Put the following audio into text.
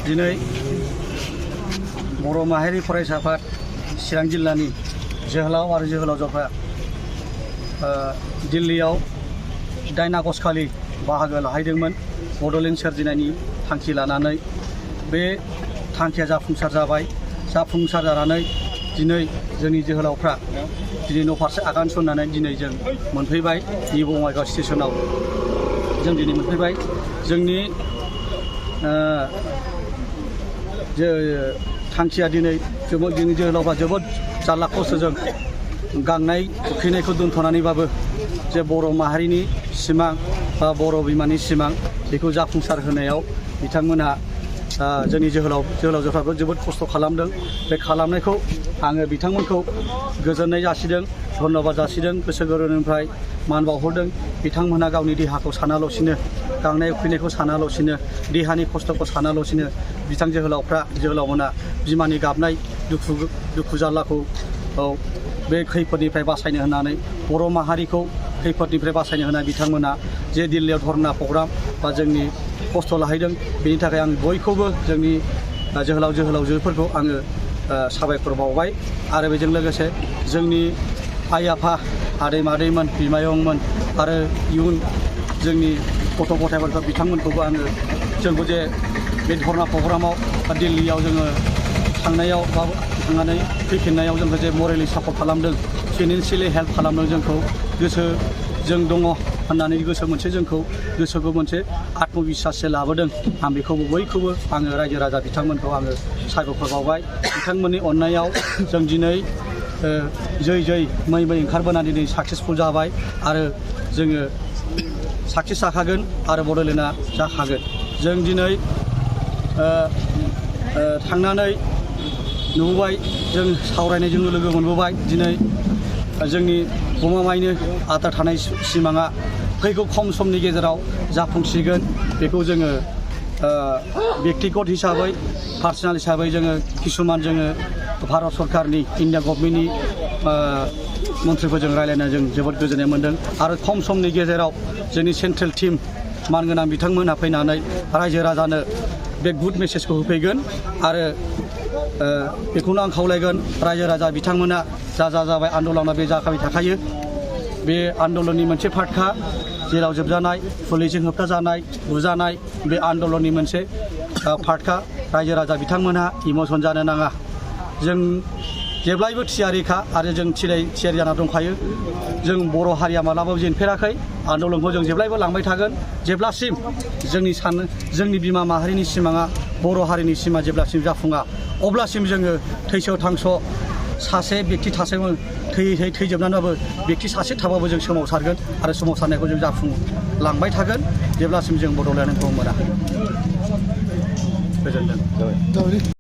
दिनै बर' माहारि फरायसा आफाद चिरां जिल्लानि जोहोलाव आरो जोहोलावजोफ्रा दिल्लीयाव 8 आगस्ट खालि बाहागो लाहैदोंमोन बड'लेण्ड सोरजिनायनि थांखि लानानै। बे थांखिया जाफुंसार जाबाय। जाफुंसार जानानै दिनै जोंनि जोहोलावफ्रा दिनै न'फारसे आगान सुरनानै दिनै जों मोनफैबाय निउ बङाइगाव स्टेशनाव। जों दिनै मोनफैबाय। जोंनि थांखिया दिनै जोंनि जोहोलावफ्रा जोबोद जारला खस्थ'जों गांनाय उखैनायखौ दोनथ'नानैबाबो जे बर' माहारिनि सिमां बा बर' बिमानि सिमां बेखौ जाफुंसार होनायाव बिथांमोनहा जोंनि जोहोलावजोफ्राबो जोबोद खस्थ' खालामदों। बे खालामनायखौ आङो बिथांमोनखौ गोजोननाय जासिदों, धन्यबाद जासिदों, गोसो गोरबोनिफ्राय मान बावहरदों। बिथांमोनहा गावनि देहाखौ सानाल'सिनो, गांनाय उखैनायखौ सानाल'सिनो, देहानि खस्थ'खौ सानाल'सिनो बिथां जोहोलावमोना बिमानि गाबनाय दुखु जारलाखौ बे खैफोदनिफ्राय बासायनो होननानै बर' माहारिखौ खैफोदनिफ्राय बासायनो होनाय बिथांमोना जे दिल्लीयाव धरना प्रग्राम बा जोंनि खस्थ' लाहैदों, बेनि थाखाय आं बयखौबो जोंनि जोहोलावजोफोरखौ आङो साबायखर बावबाय। आरो बेजों लोगोसे जोंनि आइ आफा, आदै मादैमोन, बिमायंमोन आरो इयुन जोंनि गथ' गथायफोरखौ बिथांमोनखौबो आङो जोंखौ जे बे धरना प्रग्रामाव बा दिल्लीयाव जोङो थांनानै फैफिननायाव जोंखौ जे मरेलि सापर्ट खालामदों, फाइनेन्सियेलि हेल्प खालामदों, जोंखौ जों दङ होननानै गोसोखौ मोनसे आत्मबिस्वाससो लाबोदों। आं बेखौ बयखौबो आङो रायजो राजा बिथांमोनखौ आङो साबायखर बावबाय। बिथांमोननि अननायाव जों दिनै जै मै ओंखारबोनानै दिनै साक्सेसफुल जाबाय आरो जोङो साक्सेस जाखागोन आरो बड'लेण्डआ जाखागोन। जों दिनै थांनानै नुबोबाय, जों सावरायनायजों लोगो मोनबोबाय। दिनै जोंनि गमामायैनो आद्रा थानाय सिमाङा फैगौ खम समनि गेजेराव जाफुंसिगोन। बेखौ जोङो बेक्तिगत हिसाबै, पार्सनेल हिसाबै जोङो भारत सरकारनि इन्डिया गभर्नमेन्टनि मन्थ्रिफोरजों रायज्लायना जों जोबोद गोजोननाय मोन्दों। आरो खम समनि गेजेराव जोंनि सेन्ट्रेल टिम मानगोनां बिथांमोनहा फैनानै रायजो राजानो बे गुड मेसेजखौ होफैगोन। आरो बेखौनो आं खावलायगोन, रायजो राजा बिथांमोना जाबाय आन्दलना बे जाखाबाय थाखायो। बे आन्दलननि मोनसे पार्टखा, जेराव जोबजानाय, पुलिसजों होबथाजानाय, बुजानाय बे आन्दलननि मोनसे पार्टखा। रायजो राजा बिथांमोनहा इमसन जानो नाङा। जों जेब्लायबो थियारिखा आरो जों थियारि जाना दंखायो। जों बर' हारिया मालाबाबो जेनफेराखै। आन्दलनखौ जों जेब्लायबो लांबाय थागोन, जेब्लासिम जोंनि बिमा माहारिनि सिमाङा, बर' हारिनि सिमा जेब्लासिम जाफुङा, अब्लासिम जोङो थैस' थांस' सासे बेक्ति थैजोबनानैबाबो बेक्ति सासे थाबाबो जों सोमावसारगोन आरो सोमावसारनायखौ जों जाफुंलांबाय थागोन जेब्लासिम जों बड'लेण्डखौ मोना। गोजोनथों।